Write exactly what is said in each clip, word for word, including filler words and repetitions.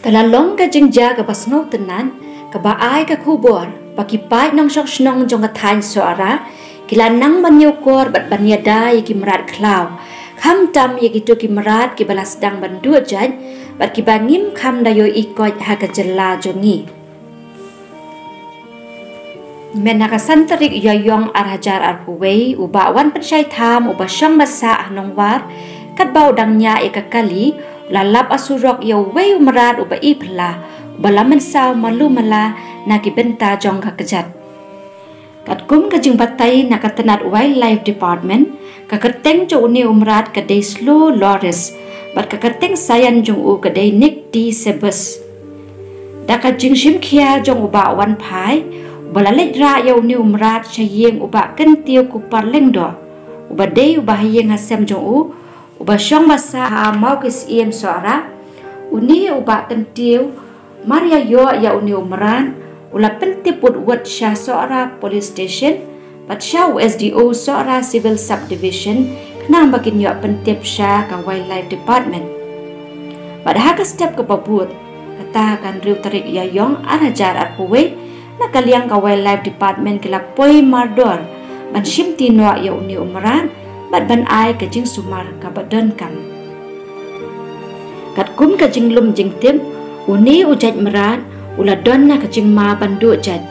Ka la long ka jingjia kaba sngewtynnat, kaba ai ka khubor ba ki paid nongshong shnong jong ka thaiñ Sohra ki la nang ban ïakor bad ban ïada ïa ki mrad khlaw, khamtam ïa kito ki mrad kiba la sdang ban duh jait bad kiba ngim kham da ïohi koit ha ka jylla jong ngi. Mynta ka san tarik Ïaïong ar hajar arphew wei, u Bah Wanpynshai Tham uba shong ba sah ha Nongwar, katba u dang ñiah ïa ka kali, u la lap ha surok ïa uwei u mrad uba i phylla, uba la mynsaw malu mala na ki bynta jong ka kjat. Katkum ka jingbatai na ka tnat Wildlife Department, ka kyrteng jong une u mrad ka dei Slow Loris, bad ka kyrteng saian jong u ka dei Nycticebus. Da ka jingshim khia jong u Bah Wanphai, uba la leit rah ïa une u mrad sha ïing u Bah Kyntiew Kupar Lyngdoh, uba dei u bahaïing hasem jong u, uba shong ba sah ha Mawkisiem Sohra, une u Bah Kyntiew, mar ïa ïoh ïa une u mrad, u la pyntip wut wut sha Sohra Police Station, bad sha u S D O Sohra Civil Subdivision, khnang ba kin ïoh pyntip sha ka Wildlife Department. Bad ha ka step kaba bud, kata ka hynriew tarik Ïaïong ar hajar arphew wei, na ka liang ka Wildlife Department ki la poi mardor ban shimti noh ïa une u mrad bad ban ai ka jingsumar kaba donkam. Katkum ka jinglum jingtip, une u jait mrad u la don na ka jingma ban duh jait.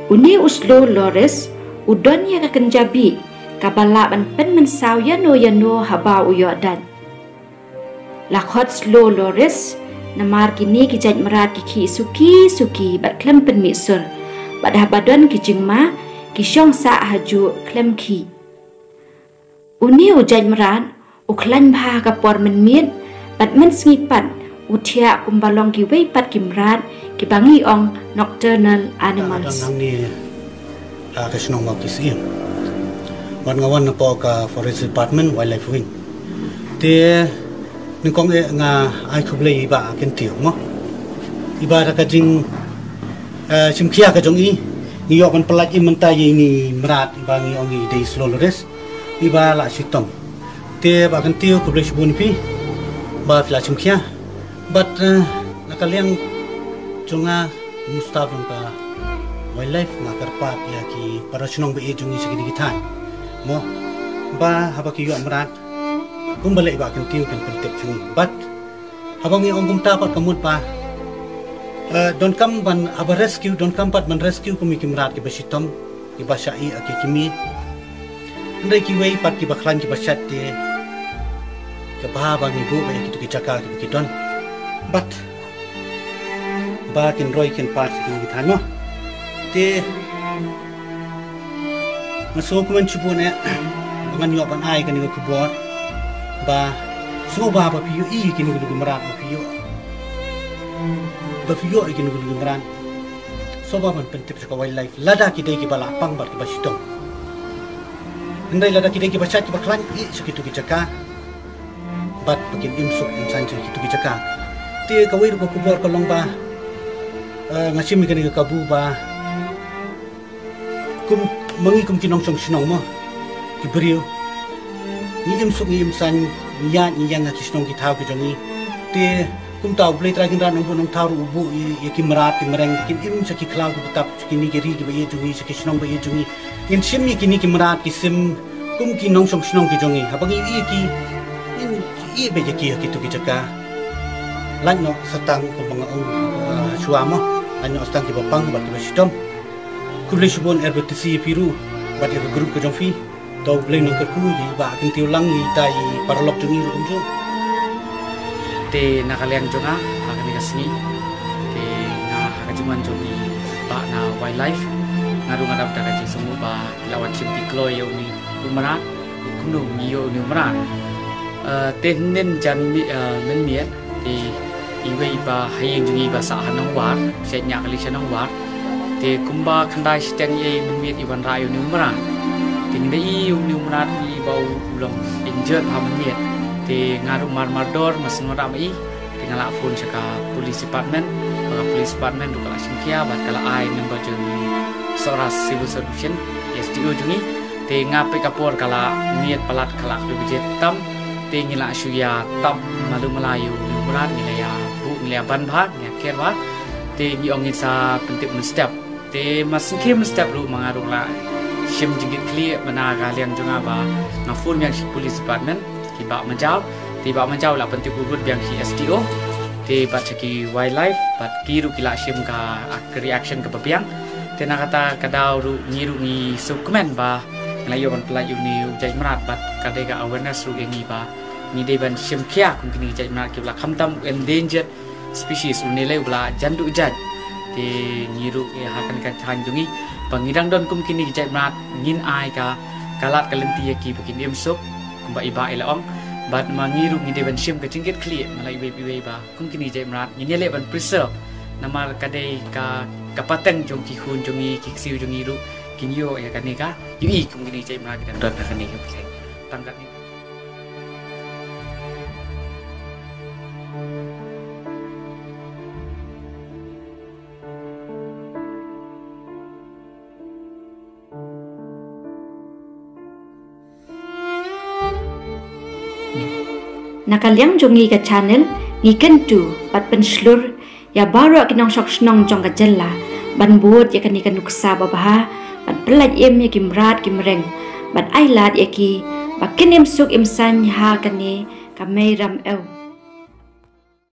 Une u Slow Loris u don ïa ka kynja bih kaba lah ban pynmynsaw ïano ïano haba u ïoh dait. La khot Slow Loris namar kine ki jait mrad ki khih suki suki bad khlem pynmih sur, bad haba don ki jingma ki shong sah hajuh khlem khih. Une u jait mrad u khlaiñ bha ha ka por mynmiet bad mynsngi pat u thiah kumba long kiwei pat ki mrad kiba ngi ong nocturnal animals. Don hangne ha ka shnong Mawkisiem. Wat nga wan napoh ka Forest Department, Wildlife Wing. Te nyngkong eh nga ai khublei ïa i Bah Kyntiew mo. I Bah da ka jing, eh, shim khia ka jong i, ngi ïoh ban pyllait i mynta ïa ine i mrad iba ngi ong i dei Slow Loris, iba la shitom. Te Bah Kyntiew khublei shibun ïa phi ba phi la shim khia. Bad, eh, na ka liang jong nga, u staff jong ka Wildlife, nga kyrpad ïa ki para shnong ba ïeit jong ngi sha kine ki thaiñ mo, ba haba ki ïoh mrad kumba leh i Bah Kyntiew kin pyntip sha ngi. Bad haba ngi ong kumta pat ka mut ba, eh, donkam ban, haba rescue, donkam pat ban rescue kum ïa ki mrad kiba shitom, kiba shah ïeh ha ki kmie. Hynrei kiwei pat kiba khlaiñ kiba shait te ka bha ba ngi buh ba ïa kito ki jaka kiba ki don, bad ba kin roi kin par sha kine ki thaiñ mo. Te nga sngewkmen shibun eh ba ngan ïoh ban ai kane ka khubor, ba sngewbha ba phi ïohi ïa kine kine ki mrad, ba phi ïoh, ba phi ïoh ïa kine kine ki mrad, sngewbha ban pyntip sha ka Wildlife lada ki dei kiba la pang bad kiba shitom. Hynrei lada ki dei kiba shait kiba khlaiñ, ïeh sha kito ki jaka bad ba kin im suk im saiñ sha kito ki jaka. Te kawei ruh ka khubor ka long ba, eh, nga shim ïa kane ka kabu ba kum ma ngi kum ki nongshong shnong mo, ki briew, ngi im suk ngi im saiñ, ngi ïaid ngi ïeng ha ki shnong ki thaw ki jong ngi. Te kumta U Blei Trai Kynrad Nongbuh Nongthaw ruh u buh ïa, ïa ki mrad ki mreng, kin im sha ki khlaw ki btap, sha kine ki ri kiba ïeit jong ngi, sha ki shnong ba ïeit jong ngi. Ngin shim ïa kine ki mrad ki sim kum ki nongshong shnong ki jong ngi. Haba ngi ïohi ïa ki, ngin ïeh beit ïa ki ha kito ki jaka. Lait noh sa tang kumba nga ong, ah, shuwa mo. Lait noh sa tang kiba pang bad kiba shitom. Khublei shibun R B T C ïa phi ruh bad ïa ka group ka jong phi. To U Blei un kyrkhu ïa i Bah Kyntiew lang, ïa ita i paralok jong ngi ruh kumjuh. Te na ka liang jong nga ha kane ka sngi, te nga ha ka jingwan jong i Bah na Wildlife, nga ruh nga dap da ka jingsngew ba ki la wan shim ti kloi ïa une u mrad, kumno ngi ïoh une u mrad. Eh, te hynnin jan mi, eh, mynmiet, te iwei i bahaïing jong ngi ba sah ha Nongwar, shet ñiah kali sha Nongwar. Te kumba khyndai shiteng ïa i mynmiet i wanrah ïa une u mrad. Te ngi da ïohi une u mrad ngi ba u long injured ha mynmiet. Te nga ruh mar mardor nga sngewrah ma i. Te nga la phone sha ka police department, ba ka police department ruh ka la shim khia bad ka la ai number jong Sohra Civil Subdivision, S D O jong ngi. Te nga peit ka por ka la miet palat ka la khlem baje tam. Te ngi la shu ïa tap malu mala ïa une u mrad, ngi la ïa Ïa ban bha, ïa ker bha. Te ngi ong ngin sa pyntip mynstep. Te ma sngewkhia mynstep ruh ma nga ruh la shim jingkitkhlieh ba na ka liang jong nga ba nga phone biang sha ki police department, ki bah Majaw. Te bah Majaw la pyntip u rut biang sha S D O. Te bad sha ki wildlife bad ki ruh ki la shim ka, ka reaction kaba biang. Te na kata ka daw ruh ngi ruh ngi sngewkmen ba ngi la ïoh ban pynlait ïa une u jait mrad bad ka dei ka awareness ruh ïa ngi ba ngi dei ban shim khia kum kine ki jait mrad kiba la khamtam endangered species, une lei uba la jan duh jait. Te ngi ruh ïa ha kane ka thaiñ jong ngi ba ngi dang don kum kine ki jait mrad ngin ai ka, ka lad ka lynti ïa ki ba kin im suk kumba i bah i la ong. Bad ma ngi ruh ngi dei ban shim ka jingkitkhlieh ma la iwei pa iwei ba kum kine ki jait mrad ngin ïaleh ban preserve. Namar ka dei ka, ka pateng jong ki khun jong ngi, ki ksiew jong ngi ruh kin ïoh ïa kane ka ïohi kum kine ki jait mrad ki dang don ha kane ka pyrthei. Tang katne. Na ka liang jong ngi ka channel, ngi kyntu bad pynshlur ïa baroh ki nongshong shnong jong ka jylla ban bud ïa kane ka nuksa babha, ban pynlait im ïa ki mrad ki mreng, ban ai lad ïa ki ba kin im suk im saiñ ha kane ka mei ram ew.